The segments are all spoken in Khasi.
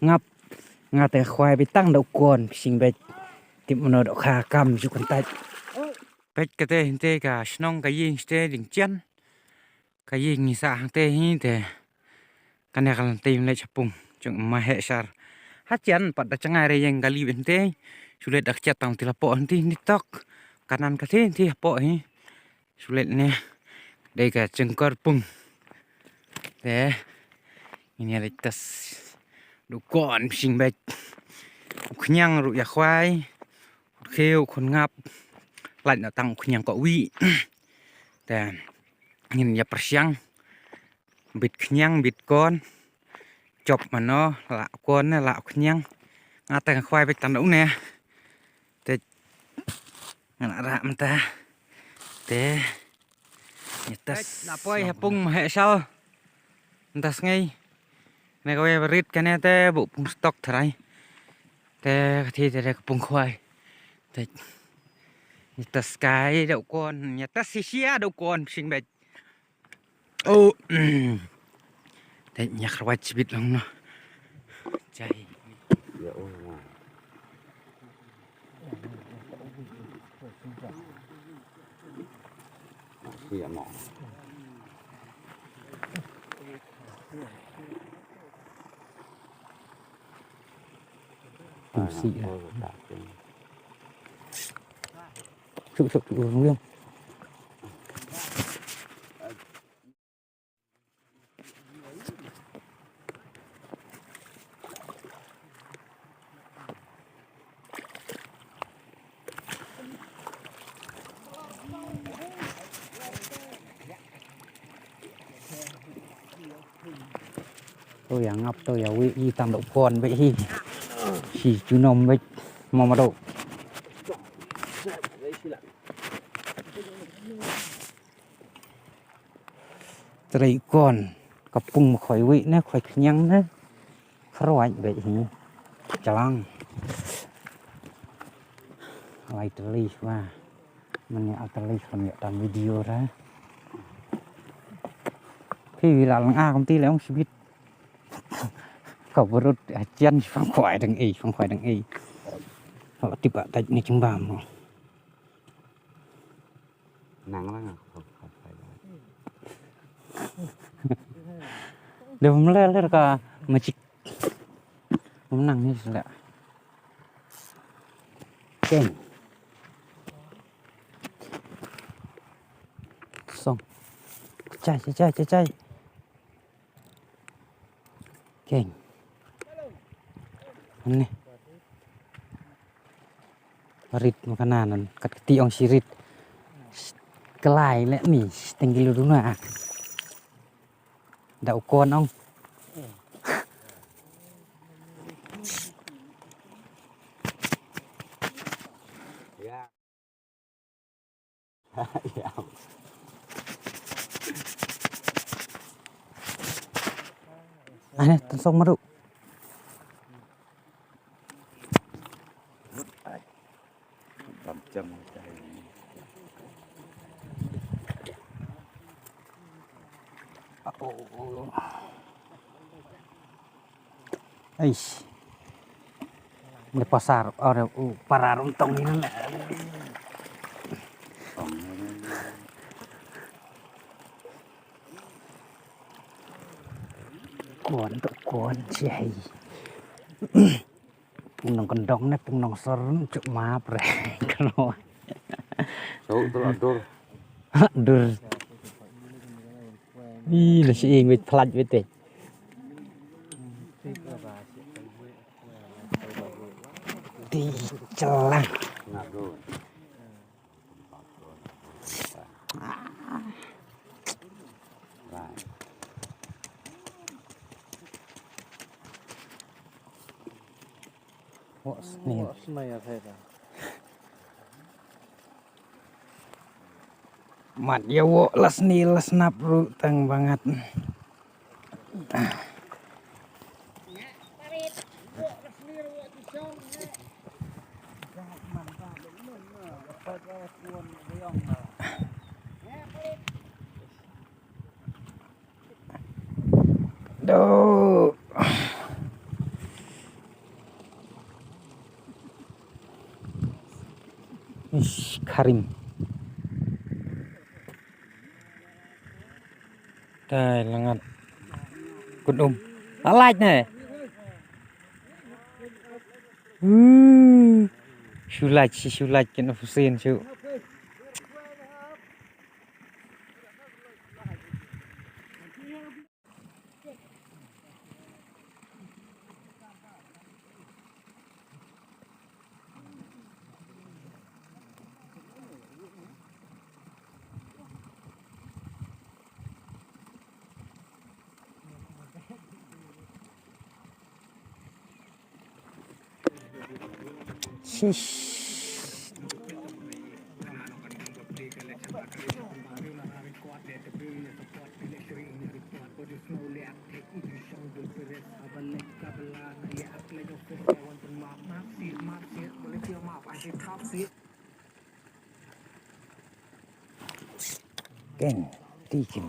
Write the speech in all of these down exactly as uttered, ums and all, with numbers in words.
ngap. Nga te khwai beit tang da u kon, phi shing beit. Tip mano da u kha kam ju kyntait. Peit kata hynte ka shnong ka ïing shatei dieng chen. Ka ïing ngi sah hangtei hi te. Kane ka lynti ym leit sha pung jong ma heh shar. Ha chen pat da jngai re ïeng kali beit hynte. Shu leit da kjat tang ti la poh hynti hynti tok. Kanan ka ti hynti hapoh hi. Shu leit ne. Dei ka jingkor pung. Te. Ngin ïa leit test. Da u kon phi shing beit. U khñiang ruh ïa khwai. U khiew u khun ngap. Lait na tang u khñiang ko wi. Te. Ngin ïa pyrshang. Bit khñiang, bit kon. Jop mano, la kon ne, la khñiang. Nga tang khwai beit tang da une. Te nga la rah mynta. Te. Ngi test. La poi ha pung ma heh shal. Mynta sngi. Ne kawei ba rit kane te bu pung stock tharai. Te ka thi te ka pung khwai. Te. Ngi test kai da u kon, ngi test shisha da u kon phi shing beit. Oh. Te nyak rawat chibit lang no. Jai. Suk suk suk. To ïa ngap to ïa wi i tang da u kon beit hi. Shi junom beit mama do. Trei kon ka pung ma khoi wi ne khoi khñiang ne. Khroit beit hi. Chalang. Lai teli wa. Mane a teli kham ïa tam video ra. Phi wi la lang a kam ti le ong sibit. Ka burut a chian shi fang khoi dang ei, fang khoi dang ei. Ka tip a tait ne chingbam. Nang lang a khoi khoi. Dum le le ka magic. Nang ni sila. Keng. Song. Chai chai chai chai chai. Keng. Ni. Rit makanan kat keti ong sirit. Kelai le ni tenggilu duna. Da u kon ong. Ane tensong maru. Eish. Ni pasar, ore u parar untong ni na. Kon to kon si hai. Pung nong kendong ne pung nong ser cuk map re. Kano. So tu adur. Adur. Ih, nasi ing wit pelat wit eh. Di celang. What's new? Mat ïa wo las ni las nap ru tang bangat. Do. Tharim. Dei la ngat. Kut um. La lait ne. Uh. Shu lait, shu lait kin of sin shu. Shish. Ken, ti kim.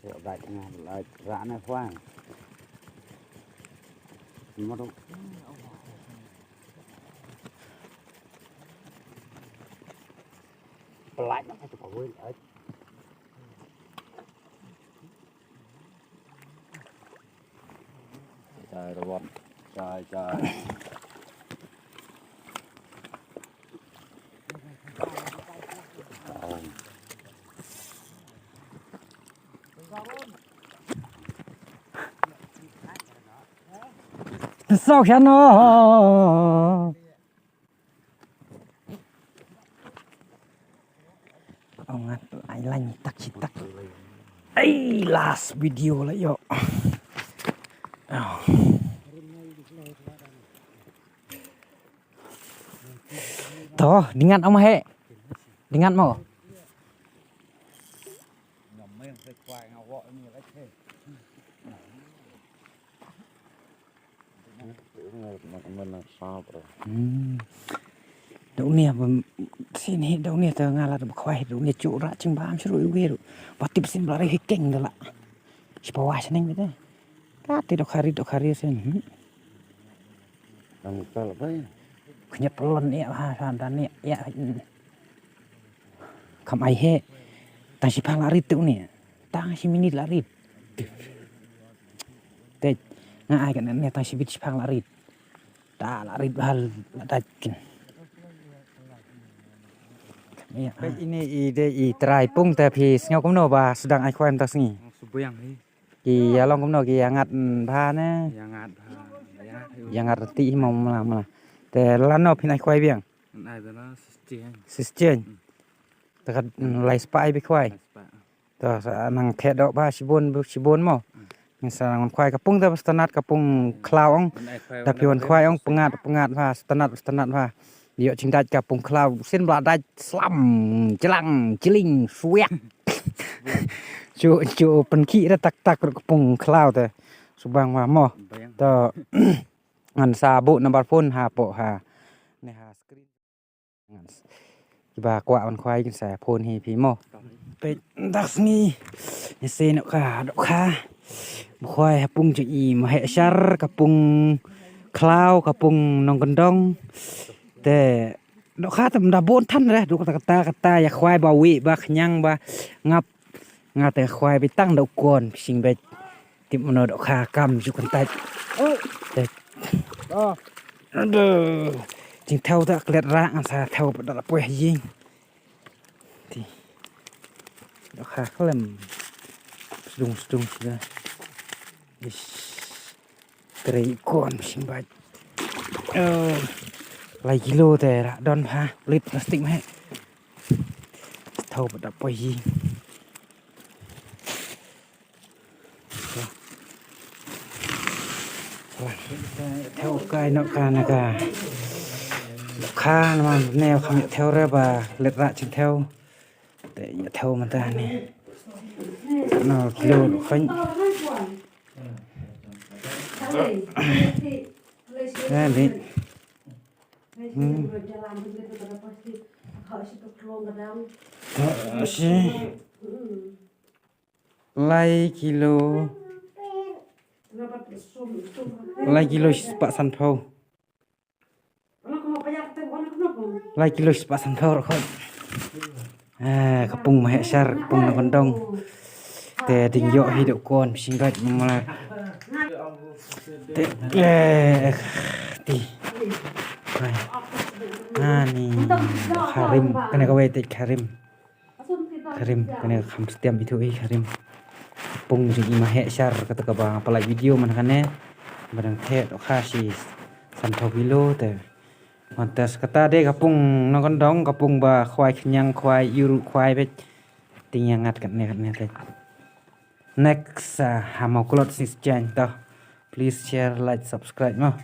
Yo, bait nga, bait, ra na khwan. Madu. Pelait na ka tu kawin, ai. Chai rawat. Chai, chai. Sok sha no. Ong ngat ai lain tak shi tak. Ai last video la yo. Oh. To, dingat ama he. Dingat mo. Hmm. Dau ne ba sien hi dau ne ta nga la ba khwai dau ne chu ra ching bam shu ru wi ru. Ba tip sin ba ri hi keng da la. Shi pa wa shneng de. Ka ti dau khari dau khari sen. Hmm. Ang ka la bai. Khnya pelon ya ha sa dan ya ya. Hmm. Kam ai he. Tang shi phang la rit tu ne. Tang shi minit la rit. Te nga ai kan ne tang shi bit shi phang la rit. Ta la rit bha la dait kin. Ine i de i trai pung te phi sngew kumno ba sdang ai khwai mynta sngi. Subiang hi. Ki ïa long kumno ki ïa ngat bha ne. Ïa ngat bha. Ïa ngat hi. Ïa ngat rti hi mo mla mla. Te lano phin ai khwai biang. Nai da la sistiang. Sistiang. Te ka lai spah ai bi khwai. Lai spah. To sa nang khe dok ba shibun shibun mo. Ngi sa nang khwai ka pung da ba stanat ka pung khlaw ong. Da phi wan khwai ong pengat pengat ba stanat stanat ba. Ïoh chingdait ka pung khlaw sin bla dait slam jlang jling suyak. Chu chu penki da tak tak ka pung khlaw te. Subang ba mo. To ngan sa bu number phone ha po ha. Ne ha screen. Kiba kwah wan khwai kin sa phone hi phi mo. Peit dak sngi. Ni se nok ka dok ka. Ba khwai ha pung ju i ma he shar ka pung khlaw ka pung nongkyndong. Te dok ka tam da bon than re dok kata kata kata ïa khwai ba wi ba khñiang ba ngap. Nga te khwai bi tang da u kon sing bej. Tip mano da kha kam ju kan tait. Te. Aduh. Jing thew da klet ra ngan sa thew da la poi ha jing. Ti. Da kha klem. Sdung sdung sdung. Ish. Trei kon sing baj. Oh. Lai kilo te ra don ha. Lit plastik mah. Thau pada poi. Thau kai nok ka na ka. Kha na man ne kham thau re ba let ra chin thau. Te ïa thau man ta ne. No kilo khon. Ready. Hmm. Shi. Lai kilo. Lai kilo shispah sanphew. Lai kilo spah san phew ruh khot. Eh, ka pung ma heh shar, ka pung na kondong. Te ding ïoh hi dok kon, pishing rat mala. Te, eh, ti. Hai. Ani, kharim, kane kawei te kharim. Kharim, kane kham stiam itu i kharim. Pung jing i ma heh shar kata kaba nga pynlait video man kane. Ba dang theh dohkha shi san phew kilo te. Mantas kata de ka pung na kondong, ka pung ba khwai khñiang, khwai ïuh ruh, khwai beit. Ting ïa ngat katne katne te. Next, ah, ha Mawklot shisien to. Please share, like, subscribe mo.